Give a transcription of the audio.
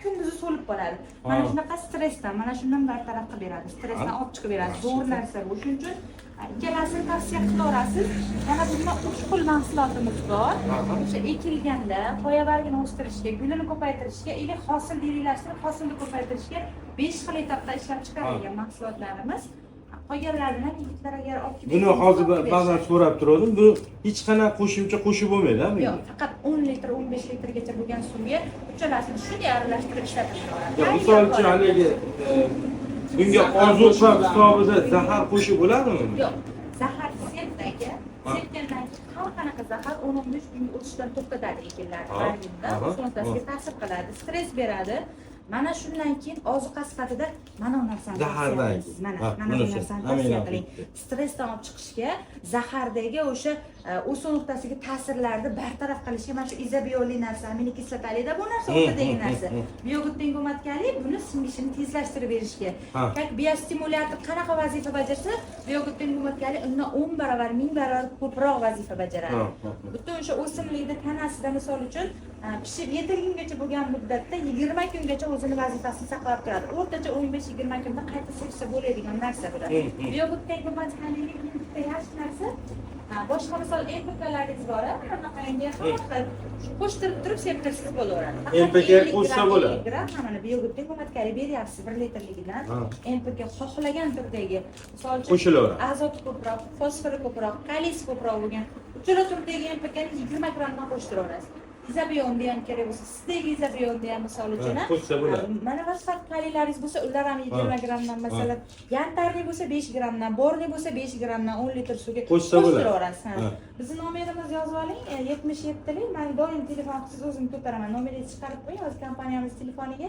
Kunduzi so'lib qoladi. Mana shunaqa stressdan, mana shundan bartaraf qilib beradi, stressdan olib chiqib beradi. Zo'r narsa bu. Shuning uchun ikkalasini tavsiya qilaverasiz. Yana bundan uch xil mahsulotimiz bor. O'sha ekilganda poyabargini o'stirishga, gulini ko'paytirishga или hosilni yiriklashtirib, hosilni ko'paytirishga 5 xil etapda ishlab chiqarilgan mahsulotlarimiz. Qolganlarini ham yigitlar agar olib kelib Buni bersa, hozir olib kelib ba'zan berishadi. so'rab turgandim. Bu hech qanaqa qo'shimcha qo'shib bo'lmaydi, ha, bunga? Yo'q, faqat 10 litr, 15 litrgacha bo'lgan suvga uchalasini shunday aralashtirib ishlatilaveradi. Yo'q, misol uchun haligi bunga ozuqa hisobida zahar qo'shib bo'ladimi? Yo'q, zahar sepdi, aka. Sepgandan keyin har qanaqa zahar 10-15 kunga o'sishdan to'xtatadi ekinlarni, bargini, o'smasiga ta'sir qiladi, stress beradi. Mana shundan keyin ozuqa sifatida mana bu narsani tavsiya Zahardan qilasiz. keyin. Mana Ha, mana bu bunisi. narsani Ha, tavsiya men qiling. Stressdan olib chiqishga, zahardagi o'sha o'suv nuqtasiga ta'sirlarni bartaraf qilishga mana shu izobiolli narsa, aminokislotalida bu narsa, o'rtadagi narsa. Biogutin gumatkali buni singishini tezlashtirib berishga. Как biostimulyator qanaqa vazifa bajarsa, biogutin gumatkali undan 10 barobar, 1000 barobar ko'proq vazifa bajaradi. Ha, ha, ha. Butun o'sha o'simlikni tanasida, misol uchun, pishib yetilgungacha bo'lgan muddatda 20 kungacha o'zini vazifasini saqlab turadi. O'rtacha 15-20 kunda qayta sepsa bo'ladigan narsa bular. Biogutin gumatkalining bitta yaxshi narsa, boshqa, misol, NPKlaringiz bor, mana bunaqangi hamma xil qo'shtirib turib septirsiz bo'laveradi. Faqat NPK 50 qo'shsa gramm, bo'ladi. 50 gramm, ha, mana biogutin gumatkali beryapsiz 1 litrligidan. NPK xohlagan turdagi, misol uchun, Qo'shilaveradi. Azot ko'proq, fosfori ko'proq, kaliysi ko'proq bo'lgan uchala turdagi NPKni 20 grammdan qo'shtiraverasiz. Izobionni ham kerak bo'lsa, sizdagi izobionni ham, misol uchun, Ha, qo'shsa bo'ladi. Mana fosfat kaliylaringiz bo'lsa, ular ham 20 grammdan, masalan, янтарный bo'lsa 5 grammdan, борный bo'lsa 5 grammdan 10 litr suvga Qo'shsa bo'ladi. Qo'shtiraverasiz. Ha. Bizni nomerimizni yozib oling, 77lik. Man doim telefon qilsangiz, o'zim ko'taraman. Nomeringizni chiqarib qo'ying hozir kompaniyamiz telefoniga.